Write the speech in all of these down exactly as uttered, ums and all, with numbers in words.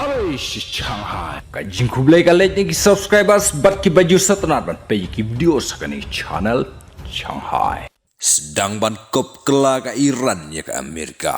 Oi, shi Shanghai. Ka jingkhublei ka leit na ki subscribers bad ki ba ju sngewtynnat ban peit ki video sa kane channel Shanghai. Sdang ban kop kylla ka Iran ïa ka Amerika.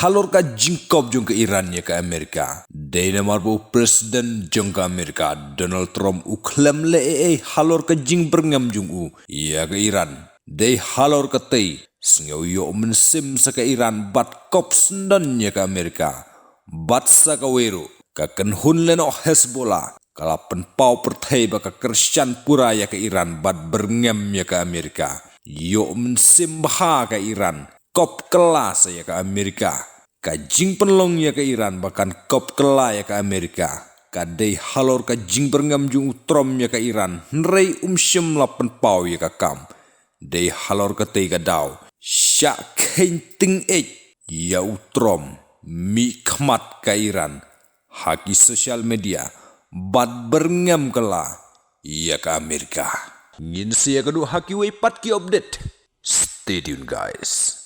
Halor ka jingkop jong ka Iran ïa ka Amerika, dei namar ba u President jong ka Amerika, Donald Trump, u khlem leh ei ei halor ka jingbyrngem jong u ïa ka Iran. Dei halor katei, sngew ïoh mynsiem sa ka Iran bad kop syndon ïa ka Amerika. Bad sa kawei ruh, ka kynhun lehnoh Hezbollah ka la pynpaw pyrthei ba ka kyrshan pura ïa ka Iran bad byrngem ïa ka Amerika. Ïoh mynsiem bha ka Iran, kop kylla sa ïa ka Amerika. Ka jingpynlong ïa ka Iran ba kan kop kylla ïa ka Amerika, ka dei halor ka jingbyrngem jong u Trump ïa ka Iran, hynrei um shym la pynpaw ïa ka kam. Dei halor katei ka daw, shah kheiñ tyngeh ïa u Trump, mih khmat ka Iran ha ki social media bad byrngem kylla ïa ka Amerika. Ngin sa ïakynduh ha kiwei pat ki update. Stay tuned, guys.